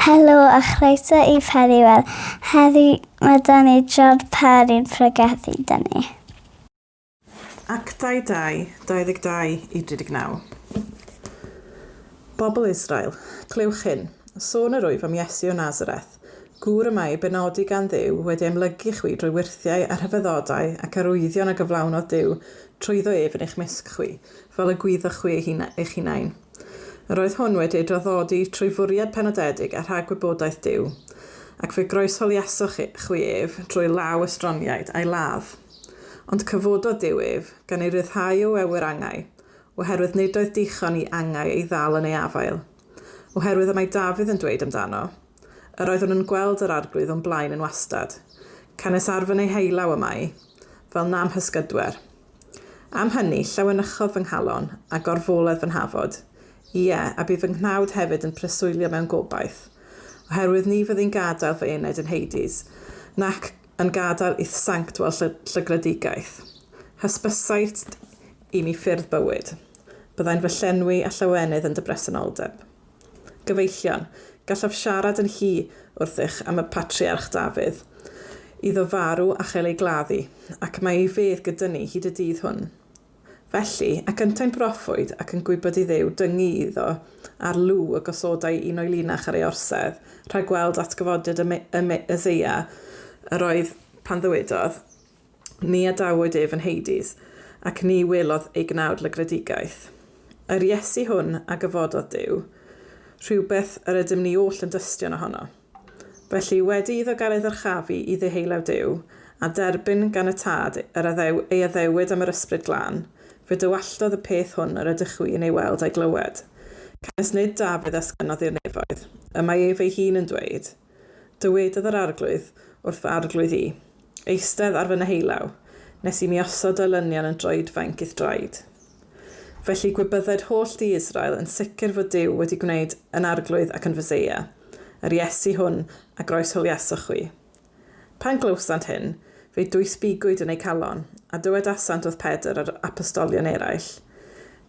Helo a chroeso i Pennywell. Heddi mae da ni John Parry'n pregethu da ni. Actau 2, 22 i 39. Bobl Israel, clywch hyn. Sôn yr wyf am Iesu o Nazareth, gŵr y mae ei benodi gan Dduw wedi amlygu chwi drwy wyrthiau a rhyfeddodau ac arwyddion a gyflawnodd Duw trwyddo ef yn eich mysg chwi, fel y gwyddoch chwi eich hunain. Yr oedd hwn wedi ei draddodi trwy fwriad penodedig a rhagwybodaeth Duw, ac fe groesholiasoch chwi ef drwy law estroniaid, a'i ladd. Ond cyfododd Duw ef, gan ei ryddhau o wewyr angau, oherwydd nid oedd dichon i angau ei ddal yn ei afael. Oherwydd y mae Dafydd yn dweud amdano, Yr oeddwn yn gweld yr Arglwydd o'm blaen yn wastad, canys ar fy neheulaw y mae, fel na'm hysgydwer. Am hynny, llawenychodd fy nghalon, a gorfoledd fy nhafod, ie, a bydd fy nghnawd hefyd yn preswylio mewn gobaith, oherwydd ni fyddi'n gadael fy enaid yn Hades, nac yn gadael i'th sanct weld llygredigaeth. Hysbysait i mi ffyrdd bywyd. Byddai'n fy llenwi â llawenydd yn dy bresenoldeb. Gyfeillion, gallaf siarad yn hy wrthych am y patriarch Dafydd, iddo farw a chael ei gladdu, ac mae ei fedd gyda ni hyd y dydd hwn. Felly, ac yntau'n broffwyd ac yn gwybod i Dduw dyngu iddo ar lw y gosodai un o'i linach ar ei orsedd, rhag gweld atgyfodiad y y Meseia, yr oedd, pan ddywedodd, Ni adawyd ef yn Hades, ac ni welodd ei gnawd lygredigaeth. Yr Iesu hwn a gyfododd Duw, rhywbeth yr ydym ni oll yn dystion ohono. Felly, wedi iddo gael ei ddyrchafu i ddeheulaw Duw, a derbyn gan y Tad yr addew, ei addewid am yr Ysbryd Glân, fe dywalltodd y peth hwn yr ydych chwi yn ei weld a'i glywed. Canys nid Dafydd a sgynnodd i'r nefoedd, y mae ef ei hun yn dweud, Dywedodd yr Arglwydd wrth fy Arglwydd i, Eistedd ar fy neheulaw, nes i mi osod dy elynion yn droedfainc i'th draed. Felly gwybydded holl dŷ Israel yn sicr fod Duw wedi gwneud yn Arglwydd ac yn Feseia, yr Iesu hwn a groesholiasoch chwi. Pan glywsant hyn, fe'i dwysbigwyd yn eu calon, a dywedasant wrth Pedr a'r apostolion eraill,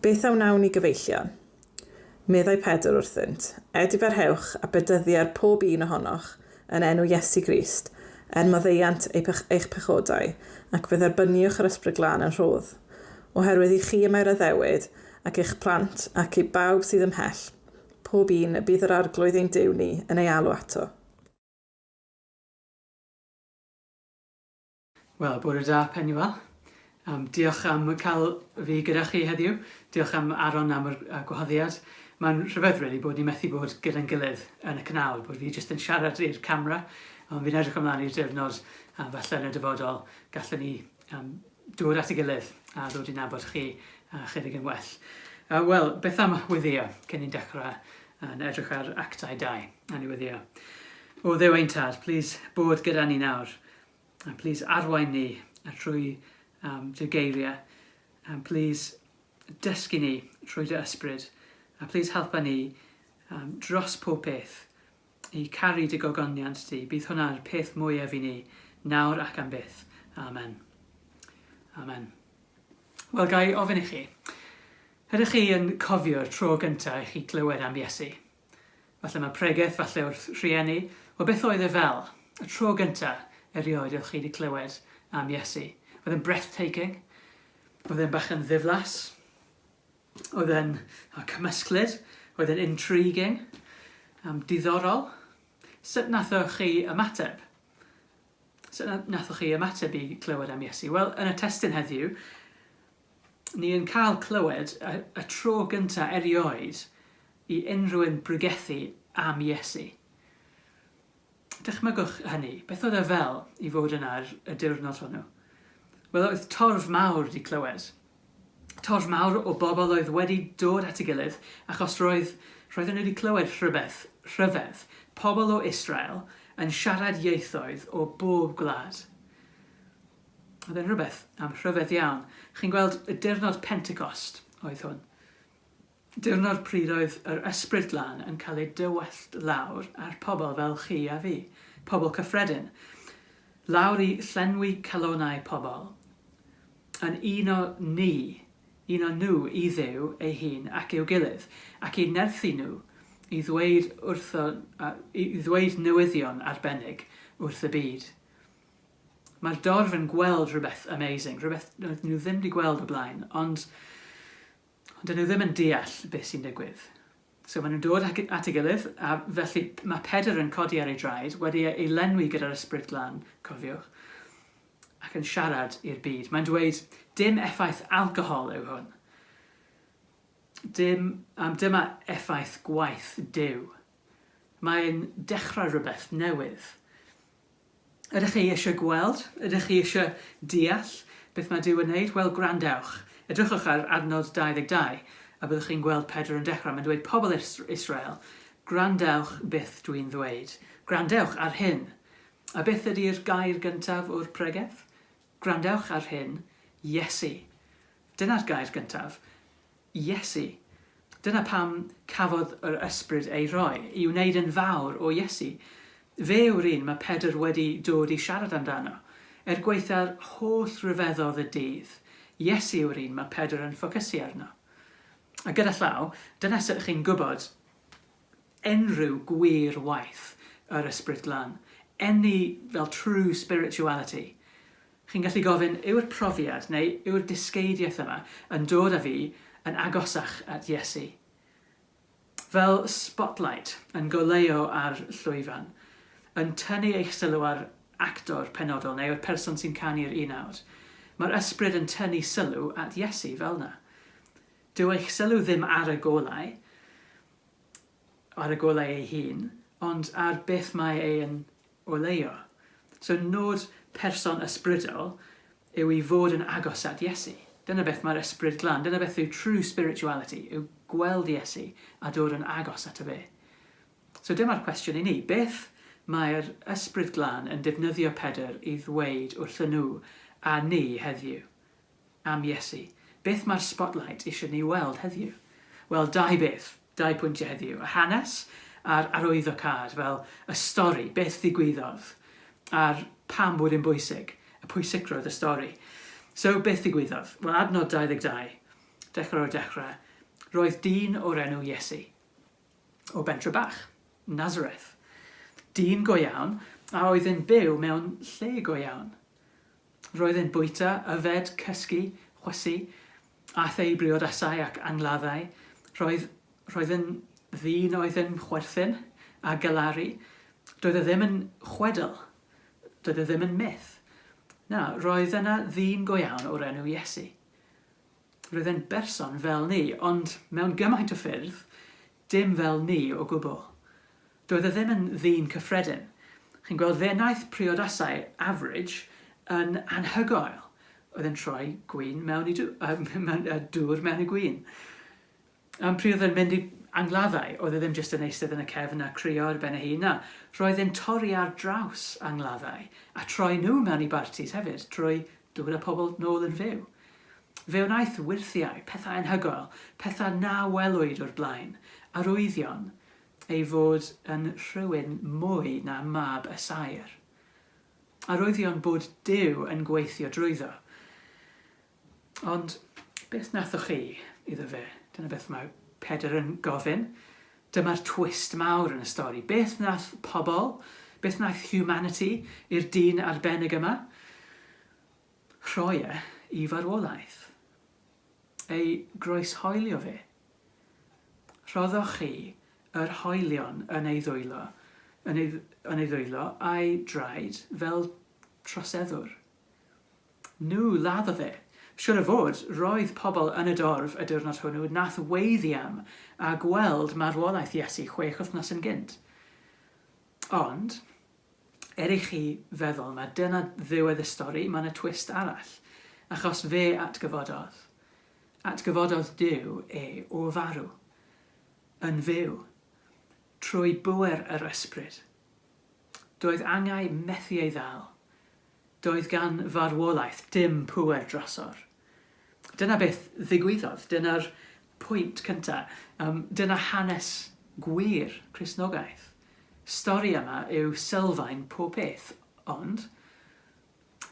Beth a wnawn ni, gyfeillion? Meddai Pedr wrthynt, Edifarhewch a bedyddier pob un ohonoch yn enw Iesu Grist, er maddeuant eich pechodau, ac fe dderbyniwch yr Ysbryd Glân yn rhodd. Oherwydd i chi y mae'r addewid, ac i'ch plant, ac i bawb sydd ymhell, pob un y bydd yr Arglwydd ein Duw ni yn ei alw ato. Wel, bore da, Penuel. Um, diolch am cael fi gyda chi heddiw. Diolch am Aaron am yr uh, gwahoddiad. Mae'n rhyfedd, really, bod ni methu bod gyda'n gilydd yn y canal, bod fi jyst yn siarad i'r camera, ond fi'n edrych ymlaen i'r diwrnod, a falle yn y dyfodol, gallwn ni um, dod at y gilydd a ddod i nabod chi uh, chydig yn well. Uh, Wel, beth am weddio cyn ni'n dechrau yn edrych ar Actau 2? A ni weddio. O Dduw ein tad, please bod gyda ni nawr. A please arwain ni trwy um, dy geiriau. Um, please dysgu ni trwy dy ysbryd. A please helpa ni um, dros pob peth i caru dy gogoniant di. Bydd hwnna'r peth mwyaf i ni nawr ac am byth. Amen. Amen. Wel, ga i ofyn i chi, ydych chi yn cofio'r tro gyntaf i chi glywed am Iesu? Falle mewn pregeth, falle wrth rhieni. Wel, beth oedd e fel? Y tro gynta erioed o'ch chi wedi clywed am Iesu. Oedd e'n breathtaking? Oedd e'n bach yn ddiflas? Oedd e'n oh, cymysglyd? Oedd e'n intriguing? Um, diddorol? Sut nathoch chi ymateb? Sut nathoch chi ymateb i clywed am Iesu? Wel, yn y testun heddiw, ni yn cael clywed y, y tro gynta erioed i unrhyw un bregethu am Iesu. Dychmygwch hynny, beth oedd e fel i fod yna ar y diwrnod hwnnw? Wel, oedd torf mawr wedi clywed. Torf mawr o bobl oedd wedi dod at ei gilydd achos roedd, roedden nhw wedi clywed rhywbeth rhyfedd, pobl o Israel yn siarad ieithoedd o bob gwlad. Oedd e'n rhywbeth am rhyfedd iawn. Chi'n gweld, y diwrnod Pentecost oedd hwn. Diwrnod pryd oedd yr Ysbryd Glân yn cael ei dywallt lawr ar pobl fel chi a fi, pobl cyffredin, lawr i llenwi calonnau pobl, yn uno ni, uno nhw i Dduw ei hun ac i'w gilydd, ac i nerthu nhw i ddweud wrtho, i ddweud newyddion arbennig wrth y byd. Mae'r dorf yn gweld rhywbeth amazing, rhywbeth nhw ddim wedi gweld o blaen, ond ond dyn nhw ddim yn deall beth sy'n digwydd. So maen nhw'n dod at ei gilydd, a felly mae Pedr yn codi ar ei draed, wedi ei lenwi gyda'r Ysbryd Glân, cofiwch, ac yn siarad i'r byd. Mae'n dweud, dim effaith alcohol yw hwn. Dim, um, dyma effaith gwaith Duw. Mae'n dechrau rhywbeth newydd. Ydych chi eisiau gweld? Ydych chi eisiau deall beth mae Duw yn wneud? Wel, gwrandewch. Edrychwch ar adnod 22, a byddwch chi'n gweld Pedr yn dechrau. Mae'n dweud, Pobl Israel, gwrandewch beth dwi'n ddweud. Gwrandewch ar hyn. A beth ydy'r gair gyntaf o'r pregeth? Gwrandewch ar hyn, Iesu. Dyna'r gair gyntaf. Iesu. Dyna pam cafodd yr Ysbryd ei rhoi, i wneud yn fawr o Iesu. Fe yw'r un mae Pedr wedi dod i siarad amdano. Er gwaetha'r holl ryfeddodd y dydd, Iesu yw'r un mae Pedr yn ffocysu arno. A gyda llaw, dyna sut chi'n gwybod unrhyw gwir waith yr Ysbryd Glân. Any fel true spirituality. Chi'n gallu gofyn, yw'r profiad neu yw'r dysgeidiaeth yma yn dod â fi yn agosach at Iesu? Fel spotlight yn goleuo ar llwyfan, yn tynnu eich sylw ar actor penodol neu'r person sy'n canu'r unawd, mae'r ysbryd yn tynnu sylw at Iesu fel 'na. Dyw eich sylw ddim ar y golau, ar y golau ei hun, ond ar beth mae e yn oleuo. So nod person ysbrydol yw i fod yn agos at Iesu. Dyna beth mae'r Ysbryd Glân, dyna beth yw true spirituality, yw gweld Iesu a dod yn agos ato fe. So dyma'r cwestiwn i ni, beth mae'r Ysbryd Glân yn defnyddio Pedr i ddweud wrthyn nhw a ni heddiw? Am Iesu. Beth mae'r spotlight eisiau ni weld heddiw? Wel, dau beth. Dau pwyntiau heddiw. Y hanes a'r arwyddocâd, fel y stori, beth ddigwyddodd, a'r pam bod e'n bwysig, y pwysigrwydd y stori. So, beth ddigwyddodd? Wel, adnod 22, dechrau o'r dechrau, roedd dyn o'r enw Iesu, o bentre bach, Nazareth. Dyn go iawn, a oedd yn byw mewn lle go iawn. Roedd e'n bwyta, yfed, cysgu, chwysu, aeth e i briodasau ac angladdau. Roedd, roedd yn ddyn oedd yn chwerthin a galaru. Doedd e ddim yn chwedl. Doedd e ddim yn myth. Na, roedd yna ddyn go iawn o'r enw Iesu. Roedd e'n berson fel ni, ond mewn gymaint o ffyrdd, dim fel ni o gwbl. Doedd e ddim yn ddyn cyffredin. Chi'n gweld, fe wnaeth priodasau average yn anhygoel. Oedd e'n troi gwin mewn i dŵr, mewn, dŵr mewn i gwin. Am pryd oedd e'n mynd i angladdau, oedd e ddim jyst yn eistedd yn y cefn a crio ar ben ei hun, na. Roedd e'n torri ar draws angladdau a troi nhw mewn i bartis hefyd, trwy dod â pobl nôl yn fyw. Fe wnaeth wyrthiau, pethau anhygoel, pethau na welwyd o'r blaen, arwyddion ei fod yn rhywun mwy na mab y saer. Arwyddion bod Duw yn gweithio drwyddo. Ond beth nathoch chi iddo fe? Dyna beth mae Pedr yn gofyn. Dyma'r twist mawr yn y stori. Beth nath pobl, beth naeth humanity i'r dyn arbennig yma? Rhoi e i farwolaeth. Ei groeshoelio fe. Rhoddoch chi yr hoelion yn ei ddwylo, yn ei, yn ei ddwylo a'i draed fel troseddwr. Nhw laddodd e. Siwr o fod, roedd pobl yn y dorf y diwrnod hwnnw nath weiddi am a gweld marwolaeth Iesu chwech wythnos yn gynt. Ond, er i chi feddwl ma dyna ddiwedd y stori, mae 'na twist arall. Achos fe atgyfododd. Atgyfododd Duw e o farw. Yn fyw. Trwy bŵer yr Ysbryd. Doedd angau methu ei ddal. Doedd gan farwolaeth dim pŵer droso'r. Dyna beth ddigwyddodd, dyna'r pwynt cynta', yym dyna hanes gwir Cristnogaeth. Stori yma yw sylfaen pob peth, ond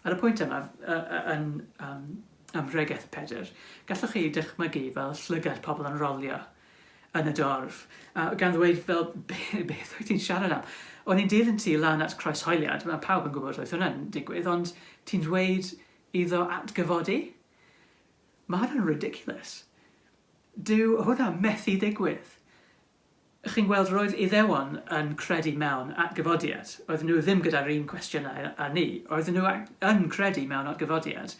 ar y pwynt yma yn yym ym mhregeth Pedr, gallwch chi dychmygu fel llygad pobl yn rolio. yn y dorf, a gan ddweud fel, be, beth wyt ti'n siarad am? O'n i'n dilyn ti lan at croeshoeliad, mae pawb yn gwybod oedd hwnna'n digwydd, ond ti'n dweud iddo atgyfodi? Mae hwnna'n ridiculous. Dyw hwnna methu digwydd. Chi'n gweld, roedd Iddewon yn credu mewn atgyfodiad. Oedden nhw ddim gyda'r un cwestiynau â ni. Oedden nhw yn credu mewn atgyfodiad,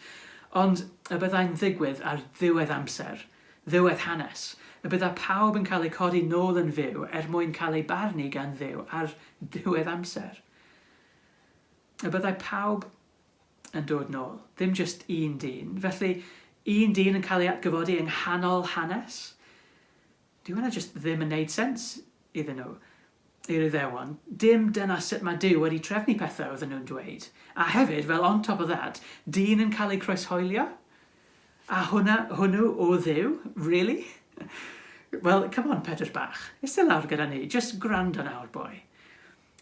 ond y byddai'n ddigwydd ar ddiwedd amser, ddiwedd hanes, y byddai pawb yn cael eu codi nôl yn fyw er mwyn cael eu barnu gan Dduw ar ddiwedd amser. Y byddai pawb yn dod nôl, ddim jyst un dyn. Felly, un dyn yn cael ei atgyfodi yng nghanol hanes? Dyw hwnna jyst ddim yn neud sens iddyn nhw, i'r Iddewon. Dim dyna sut mae Duw wedi trefnu pethau, oedden nhw'n dweud. A hefyd, fel on top of that, dyn yn cael ei croeshoelio? A hwnna, hwnnw o Dduw? Really? Wel, come on, Pedr bach. Iste lawr gyda ni. Jyst gwrando nawr, boi.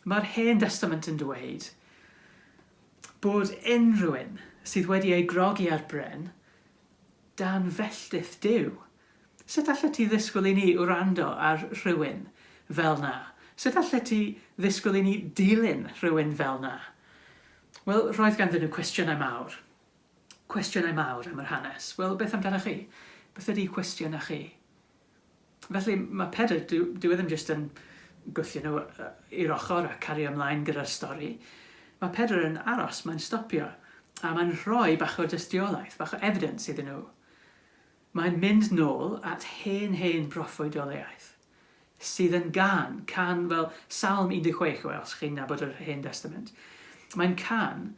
Mae'r Hen Destament yn dweud bod unrhyw un sydd wedi ei grogi ar bren dan felltith Duw. Sut allet ti ddisgwyl i ni wrando ar rhywun fel 'na? Sut allet ti ddisgwyl i ni dilyn rhywun fel 'na? Wel, roedd ganddyn nhw cwestiynau mawr. Cwestiynau mawr am yr hanes. Wel, beth amdanoch chi? Beth ydy cwestiynau chi? Felly, mae Pedr, dyw, dyw e ddim jyst yn gwthio nhw i'r ochr a cario ymlaen gyda'r stori. Mae Pedr yn aros, mae'n stopio, a mae'n rhoi bach o dystiolaeth, bach o evidence iddyn nhw. Mae'n mynd nôl at hen hen broffwydoliaeth, sydd yn gân, cân fel Salm 16 yw e, os chi'n nabod yr Hen Destament. Mae'n cân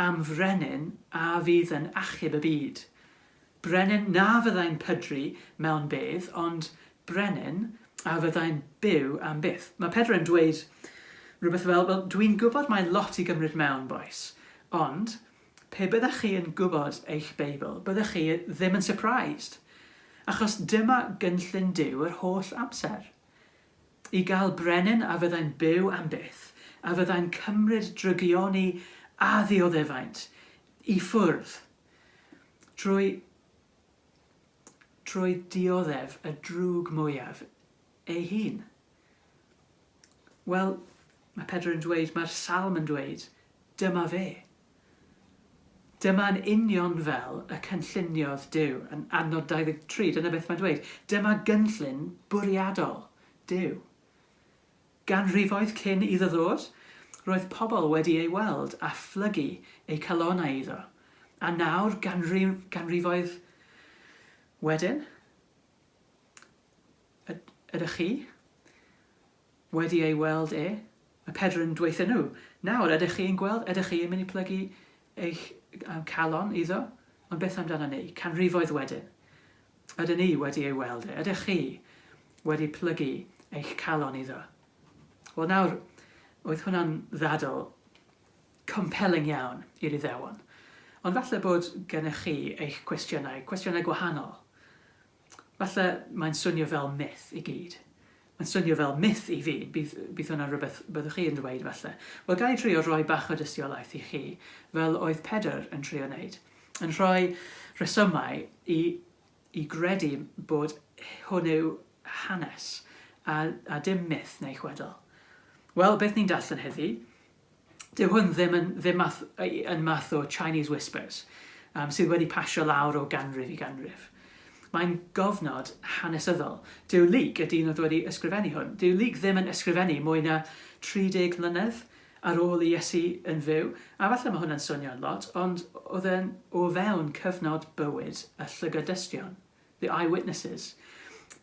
am frenin a fydd yn achub y byd. Brenin na fyddai'n pydru mewn bedd, ond brenin a fyddai'n byw am byth. Mae Pedr yn dweud rhywbeth fel, wel, dwi'n gwybod mae'n lot i gymryd mewn, bois, ond Pe byddech chi yn gwybod eich Beibl, byddech chi ddim yn surprised. Achos dyma gynllun Duw yr holl amser. I gael brenin a fyddai'n byw am byth, a fyddai'n cymryd drygioni a ddioddefaint i ffwrdd trwy trwy dioddef y drwg mwyaf ei hun. Wel, mae Pedr yn dweud, mae'r salm yn dweud, dyma fe. Dyma'n union fel y cynlluniodd Duw yn adnod 23, dyna beth mae'n dweud. Dyma gynllun bwriadol Duw. Ganrifoedd cyn iddo ddod, roedd pobl wedi ei weld a phlygu eu calonnau iddo. A nawr, ganrifoedd wedyn, Ydych chi wedi ei weld e? Mae Pedr yn dweutha nhw, nawr, ydych chi'n gweld, ydych chi yn mynd i plygu eich calon iddo? Ond beth amdano ni, canrifoedd wedyn? Ydyn ni wedi ei weld e? Ydych chi wedi plygu eich calon iddo? Wel nawr, oedd hwnna'n ddadl compelling iawn i'r Iddewon. Ond falle bod gennych chi eich cwestiynau, cwestiynau gwahanol. Falle mae'n swnio fel myth i gyd. Mae'n swnio fel myth i fi, bydd, bydd hwnna'n rhywbeth byddwch chi yn dweud falle. Wel, ga i trio rhoi bach o dystiolaeth i chi, fel oedd Pedr yn trio wneud, yn rhoi rhesymau i, i gredu bod hwn yw hanes, a, a dim myth neu chwedl. Wel, beth ni'n darllen heddi, Dyw hwn ddim yn, ddim math, yn math o Chinese Whispers um, sydd wedi pasio lawr o ganrif i ganrif. Mae'n gofnod hanesyddol. Dyw Luke, y dyn oedd wedi ysgrifennu hwn, dyw Luke ddim yn ysgrifennu mwy na 30 mlynedd ar ôl i Iesu yn fyw, a falle mae hwnna'n swnio'n lot, ond oedd e'n o fewn cyfnod bywyd y llygad-dystion, the eyewitnesses.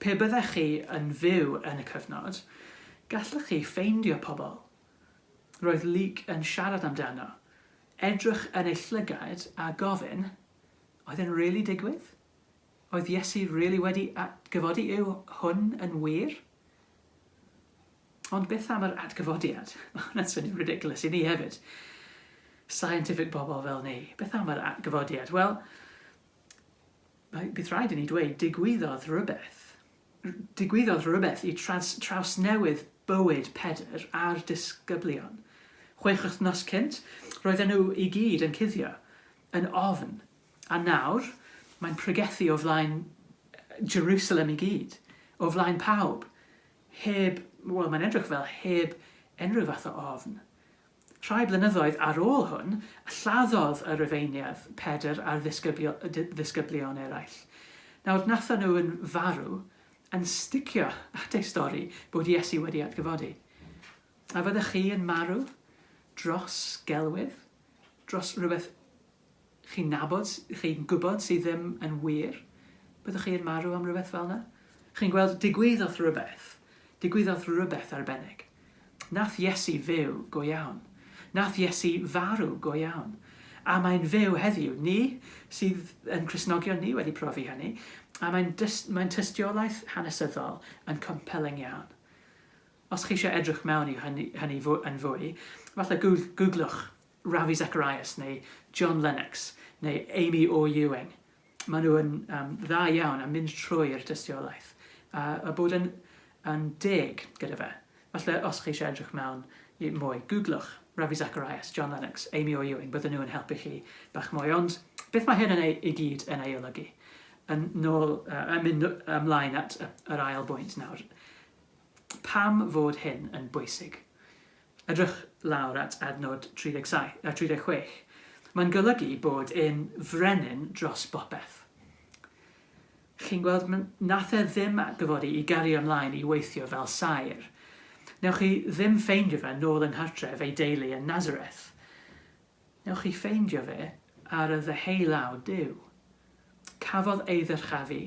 Pe byddech chi yn fyw yn y cyfnod, gallech chi ffeindio pobl Roedd Luke yn siarad amdano, edrych yn ei llygaid a gofyn, Oedd e'n really digwydd? Oedd Iesu really wedi atgyfodi? Yw hwn yn wir? Ond beth am yr atgyfodiad? Mae hwnna'n swnio'n ridiculous i ni hefyd. Scientific bobl fel ni. Beth am yr atgyfodiad? Wel, bydd rhaid i ni dweud, digwyddodd rhywbeth. Digwyddodd rhywbeth i trawsnewid bywyd Pedr a'r disgyblion. Chwech wythnos cynt, roedden nhw i gyd yn cuddio, yn ofn. A nawr, mae'n pregethu o flaen Jerusalem i gyd. O flaen pawb. Heb, wel mae'n edrych fel heb unrhyw fath o ofn. Rhai blynyddoedd ar ôl hwn, lladdodd y Rufeiniaid Pedr a'r ddisgyblion eraill. Nawr, wnaethon nhw yn farw yn sticio at eu stori bod Iesu wedi atgyfodi. A fyddech chi yn marw dros gelwydd? Dros rhywbeth chi'n nabod, chi'n gwybod sydd ddim yn wir? Byddwch chi yn marw am rhywbeth fel 'na? Chi'n gweld, digwyddodd rhywbeth. Digwyddodd rhywbeth arbennig. Nath Iesu fyw go iawn. Nath Iesu farw go iawn. A mae'n fyw heddiw. Ni sydd yn Cristnogion, ni wedi profi hynny. A mae'n mae'n tystiolaeth hanesyddol yn compelling iawn. Os chi eisiau edrych mewn i hynny, hynny yn fwy, falle googlwch Ravi Zacharias neu John Lennox neu Amy Orr Ewing. Maen nhw yn um, dda iawn am mynd trwy'r dystiolaeth a, a bod yn, yn deg gyda fe. Falle os chi eisiau edrych mewn i mwy, googlwch Ravi Zacharias, John Lennox, Amy Orr Ewing, bydden nhw yn helpu chi bach mwy. Ond beth mae hyn yn ei, i gyd yn ei olygu? Yn nôl, uh, yn mynd ymlaen at yr ail bwynt nawr. Pam fod hyn yn bwysig? Edrych lawr at adnod 37, 36. Mae'n golygu bod e'n frenin dros bopeth. Chi'n gweld, nath e ddim atgyfodi i gario ymlaen i weithio fel saer. Newch chi ddim ffeindio fe nôl yng nghartref ei deulu yn Nazareth. Newch chi ffeindio fe ar y ddeheulaw Duw. Cafodd ei ddyrchafu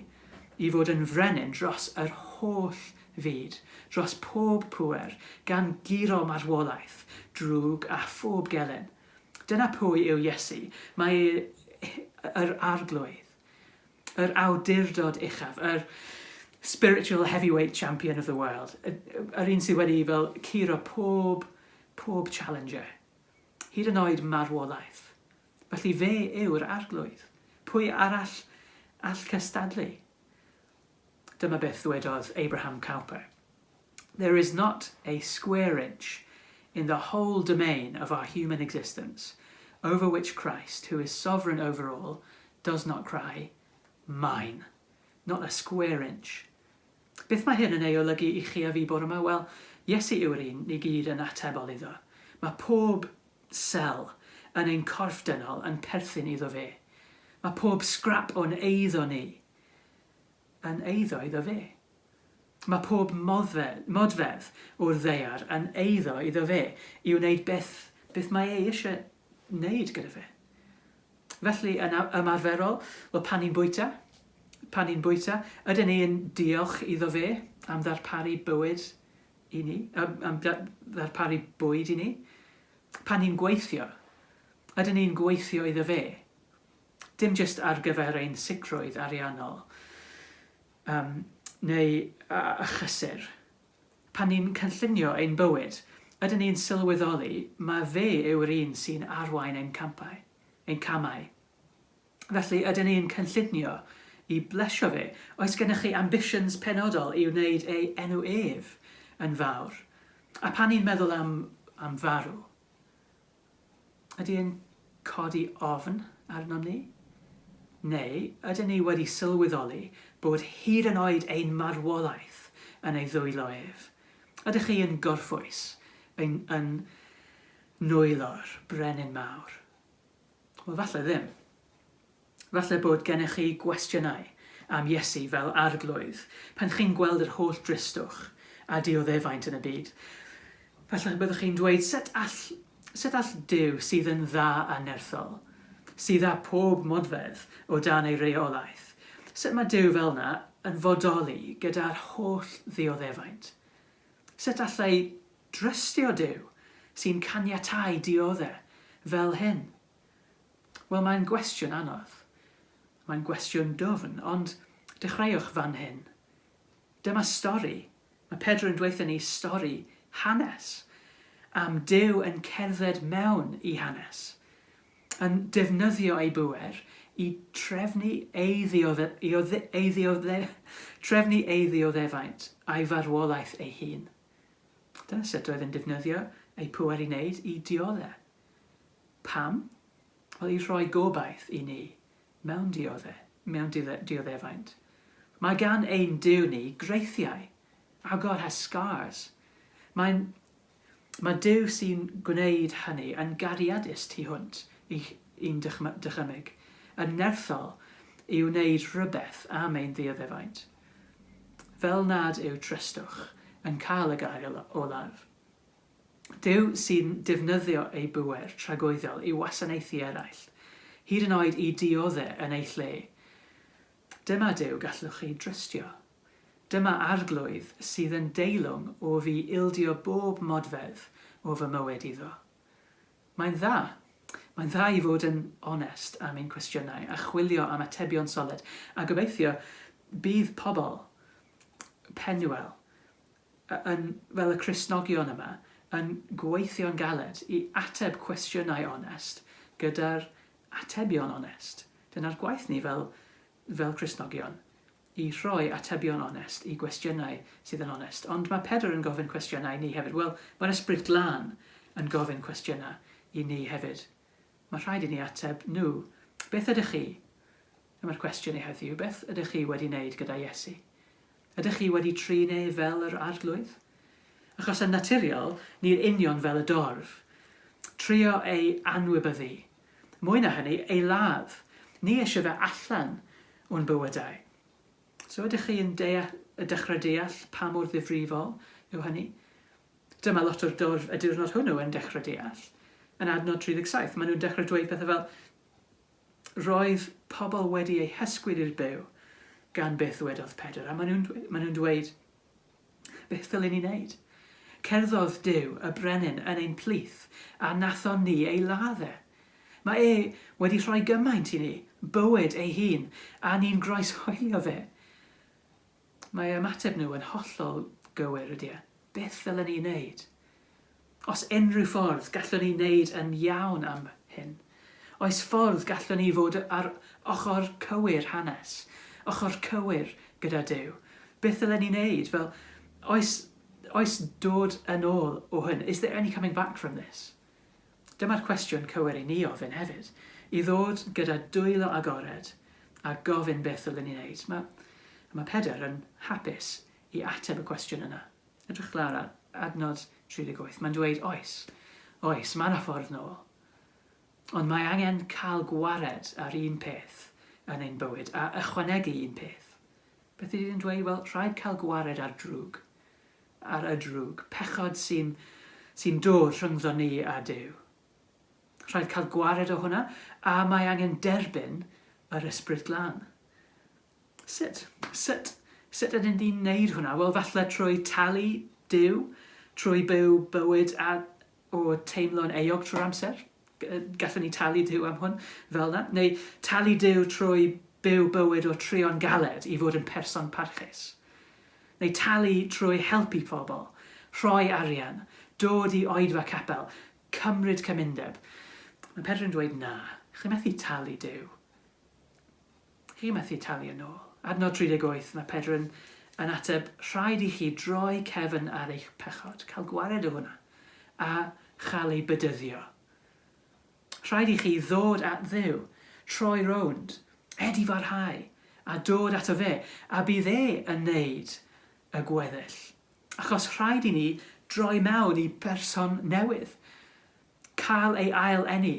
i fod yn frenin dros yr holl fyd, dros pob pŵer, gan guro marwolaeth, drwg a phob gelyn. Dyna pwy yw Iesu, mae e yr Arglwydd, yr awdurdod uchaf, yr spiritual heavyweight champion of the world, yr un sydd wedi fel curo pob, pob challenger. Hyd yn oed marwolaeth. Felly fe yw'r Arglwydd. Pwy arall all cystadlu? Dyma beth ddwedodd Abraham Kuyper. There is not a square inch in the whole domain of our human existence over which Christ, who is sovereign over all, does not cry, Mine. Not a square inch. Beth mae hyn yn ei olygu i chi a fi bore 'ma? Wel, Iesu yw'r un ni gyd yn atebol iddo. Mae pob sel yn ein corff dynol yn perthyn iddo fe. Mae pob sgrap o'n eiddo ni yn eiddo iddo fe. Mae pob modfedd o'r ddaear yn eiddo iddo fe i wneud beth, beth mae e eisiau wneud gyda fe. Felly, yn ymarferol, wel pan ni'n bwyta, pan ni'n bwyta, ydyn ni'n diolch iddo fe am ddarparu bywyd i ni, am, am ddarparu bwyd i ni? Pan ni'n gweithio, ydyn ni'n gweithio iddo fe? Dim jyst ar gyfer ein sicrwydd ariannol um, neu a, a chysur. Pan ni'n cynllunio ein bywyd, ydyn ni'n sylweddoli mae fe yw'r un sy'n arwain ein campau, ein camau? Felly, ydyn ni'n cynllunio i blesio fe? Oes gennych chi ambitions penodol i wneud ei enw ef yn fawr? A pan ni'n meddwl am, am farw, Ydy e'n codi ofn arnom ni? Neu ydyn ni wedi sylweddoli bod hyd yn oed ein marwolaeth yn ei ddwylo ef? Ydych chi yn gorffwys yn, yn nwylo'r brenin mawr? Wel, falle ddim. Falle bod gennych chi gwestiynau am Iesu fel Arglwydd pan chi'n gweld yr holl dristwch a dioddefaint yn y byd. Falle byddwch chi'n dweud, sut all, sut all Duw sydd yn dda a nerthol, sydd â phob modfedd o dan ei reolaeth, sut mae Duw fel 'na yn fodoli gyda'r holl ddioddefaint? Sut alla i drystio Duw sy'n caniatáu diodde fel hyn? Wel, mae'n gwestiwn anodd. Mae'n gwestiwn dwfn, ond dechreuwch fan hyn. Dyma stori. Mae Pedro yn dweutha ni stori hanes am Duw yn cerdded mewn i hanes, yn defnyddio ei bŵer i trefnu ei ddiodde, ei ddiodde, trefnu ei ddioddefaint a'i farwolaeth ei hun. Dyna sut oedd yn defnyddio ei pŵer i wneud i diodde. Pam? Wel, i rhoi gobaith i ni mewn diodde, mewn dioddefaint. Mae gan ein Duw ni greithiau. Our God has scars. Mae'n Mae Duw sy'n gwneud hynny yn gariadus tu hwnt i'n dychymyg, yn nerthol i wneud rhywbeth am ein ddioddefaint. Fel nad yw tristwch yn cael y gair olaf. Duw sy'n defnyddio ei bŵer tragwyddol i wasanaethu eraill, hyd yn oed i diodde' yn eu lle. Dyma Duw gallwch chi drystio. Dyma Arglwydd sydd yn deilwng o fi ildio bob modfedd o fy mywyd iddo. Mae'n dda. Mae'n dda i fod yn onest am ein cwestiynau a chwilio am atebion solid a gobeithio bydd pobl Penuel yn, fel y Cristnogion yma, yn gweithio'n galed i ateb cwestiynau onest gyda'r atebion onest. Dyna'r gwaith ni fel, fel Cristnogion, i rhoi atebion onest i gwestiynau sydd yn onest. Ond mae Pedr yn gofyn cwestiynau i ni hefyd. Wel, mae'r Ysbryd Glân yn gofyn cwestiynau i ni hefyd. Mae rhaid i ni ateb nhw. Beth ydych chi? Dyma'r cwestiwn i heddiw. Beth ydych chi wedi wneud gyda Iesu? Ydych chi wedi trin e fel yr Arglwydd? Achos yn naturiol, ni'r union fel y dorf. Trio ei anwybyddu. Mwy na hynny, ei ladd. Ni eisiau fe allan o'n bywydau. So ydych chi yn deall, y dechrau deall pa mor ddifrifol yw hynny? Dyma lot o'r dorf y diwrnod hwnnw yn dechrau deall. Yn adnod 37, maen nhw'n dechrau dweud pethau fel, Roedd pobl wedi eu hysgwyd i'r byw gan beth ddwedodd Pedr, a maen nhw'n maen nhw'n dweud, Beth ddylen ni wneud? Cerddodd Duw, y brenin, yn ein plith, a nathon ni ei ladd e. Mae e wedi rhoi gymaint i ni, bywyd ei hun, a ni'n groeshoelio fe. Mae eu ymateb nhw yn hollol gywir, ydy e? Beth ddylen ni wneud? Os unrhyw ffordd gallwn ni wneud yn iawn am hyn? Oes ffordd gallwn ni fod ar ochr cywir hanes, ochr cywir gyda Duw? Beth ddylen ni wneud? Fel, oes, oes dod yn ôl o hyn? Is there any coming back from this? Dyma'r cwestiwn cywir i ni ofyn hefyd, i ddod gyda dwylo agored a gofyn beth ddylen ni wneud. Mae, mae Pedr yn hapus i ateb y cwestiwn yna. Edrych lawr ar adnod 38. Mae'n dweud, oes, oes, mae yna ffordd nôl. Ond mae angen cael gwared ar un peth yn ein bywyd a ychwanegu un peth. Beth ydy yn dweud? Wel, rhaid cael gwared ar drwg. Ar y drwg. Pechod sy'n sy dod rhyngddo ni a Duw. Rhaid cael gwared o hwnna, a mae angen derbyn yr Ysbryd Glân. Sut? Sut? Sut ydyn ni'n neud hwnna? Wel, falle trwy talu Duw, trwy byw bywyd a o teimlo'n euog trwy'r amser. Gallwn ni talu Duw am hwn fel 'na. Neu talu Duw trwy byw bywyd o trio'n galed i fod yn person parchus. Neu talu trwy helpu pobl, rhoi arian, dod i oedfa capel, cymryd cymundeb. Mae Pedr yn dweud na, chi methu talu Duw. Chi methu talu yn ôl. Adnod 38, mae Pedr yn, yn ateb, rhaid i chi droi cefn ar eich pechod, cael gwared o hwnna, a chael ei bedyddio. Rhaid i chi ddod at Dduw, troi rownd, edifarhau, a dod ato fe, a bydd e yn neud y gweddill. Achos rhaid i ni droi mewn i berson newydd. Cael ei ail-eni,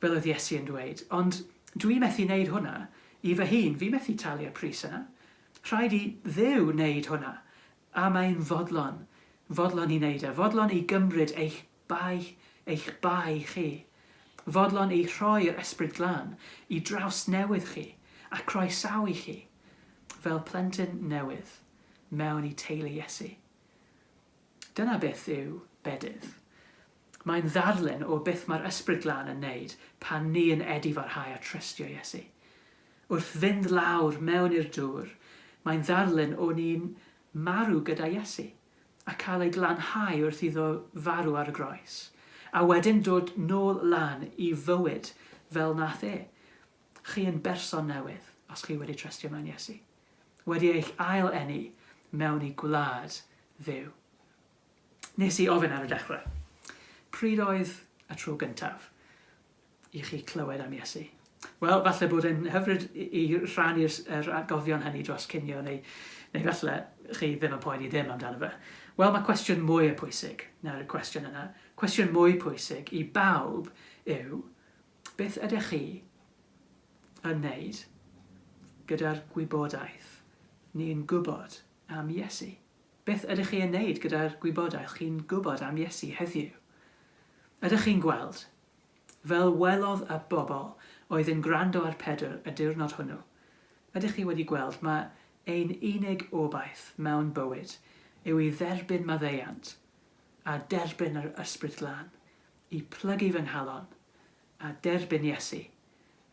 fel oedd Iesu yn dweud, ond dwi methu neud hwnna i fy hun, fi methu talu y pris yna. Rhaid i Dduw neud hwnna, a mae'n fodlon, fodlon i neud e, fodlon i gymryd eich bai, eich bai chi, fodlon i rhoi'r Ysbryd Glân i drawsnewid chi a croesawu chi fel plentyn newydd mewn i teulu Iesu. Dyna beth yw bedydd. Mae'n ddarlun o beth mae'r Ysbryd Glân yn neud pan ni yn edifarhau a trystio Iesu. Wrth fynd lawr mewn i'r dŵr, mae'n ddarlun o ni'n marw gyda Iesu, a cael ei glanhau wrth iddo farw ar y groes, a wedyn dod nôl lan i fywyd fel nath e. Chi yn berson newydd os chi wedi trystio mewn Iesu. Wedi eich ail-eni mewn i gwlad Dduw. Nes i ofyn ar y dechrau, pryd oedd y tro gyntaf i chi clywed am Iesu? Wel, falle bod e'n hyfryd i rhannu'r yr atgofion hynny dros cinio neu, neu falle chi ddim yn poeni ddim amdano fe. Wel, mae cwestiwn mwy y pwysig na'r cwestiwn yna. Cwestiwn mwy pwysig i bawb yw, beth ydych chi yn wneud gyda'r gwybodaeth ni'n gwybod am Iesu? Beth ydych chi yn wneud gyda'r gwybodaeth chi'n gwybod am Iesu heddiw? Ydych chi'n gweld, fel welodd y bobl oedd yn gwrando ar Pedr y diwrnod hwnnw, ydych chi wedi gweld mae ein unig obaith mewn bywyd yw i dderbyn maddeuant a derbyn yr Ysbryd Glân, i plygu fy nghalon a derbyn Iesu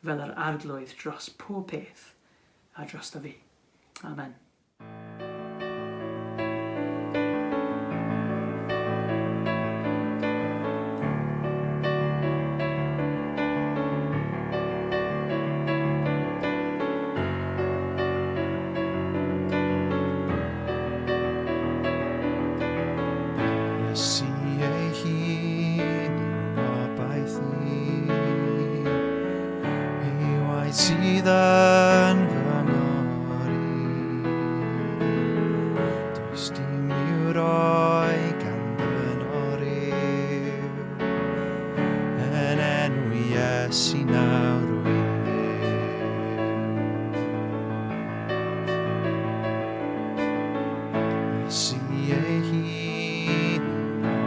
fel yr Arglwydd dros pob peth a drosto fi. Amen. Iesu ei hun yw gobaith i, ei waith sydd yn fy ngori. Does dim i'w roi gan ddynol ryw, yn enw Iesu nawr rwy'n byw. Iesu ei hun yw'n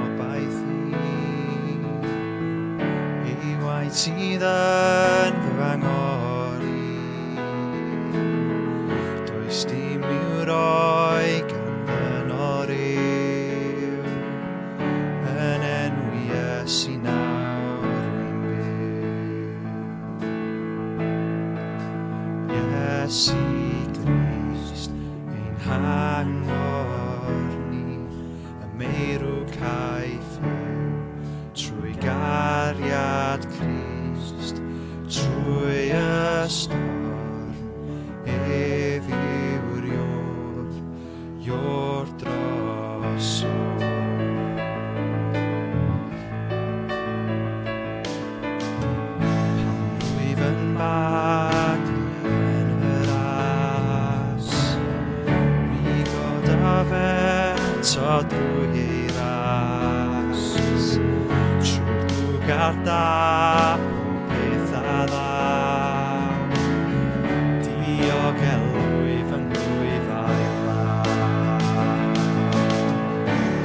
obaith i, ei waith sydd yn fy angor i. Does dim i'w roi gan ddynol ryw, yn enw Iesu nawr rwy'n byw. Iesu Grist, ein hangor ni, y meirw caiff yw, trwy gariad Crist, trwy y storm, ef yw'r ior, ior drosodd. Pan rwyf yn baglu yn yr as, mi godaf eto drwy ei ras. Trwy'r drwg a'r da, pob peth a ddaw, diogelwyf yng nghlwyf a'i law.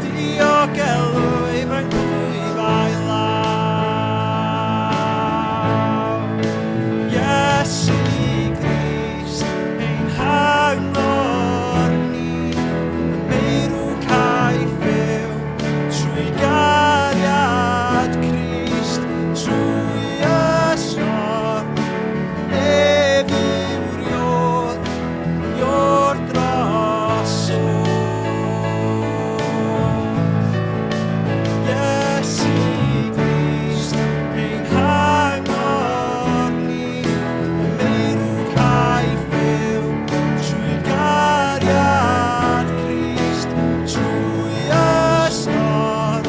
Diogelwyf yng nghlwyf a'i law. Iesu Grist, ein hangor ni, y meirw caiff byw, trwy gariad Crist, trwy y storm, ef yw'r ior, ior drosodd. Iesu Grist, ein hangor ni, y meirw caiff byw, trwy gariad Crist, trwy y storm,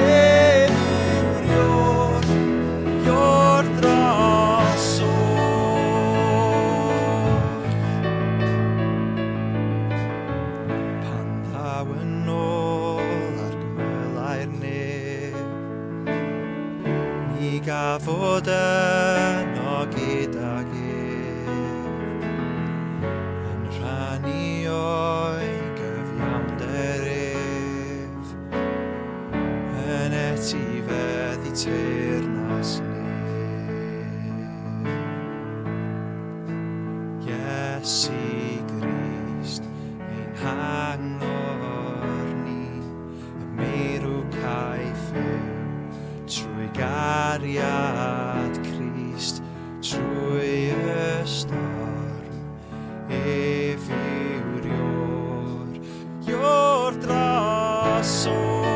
ef yw'r ior, ior drosodd. Pan ddaw yn ôl ar gymylau'r nef, mi gafod yno gydag ef, yn rhannu o'i gyfiawnder ef, yn etifeddu teyrnas nef. Iesu Grist, ein hangor ni, y meirw caiff yw, trwy gariad Crist, trwy y storm, ef yw'r ior, ior drosodd.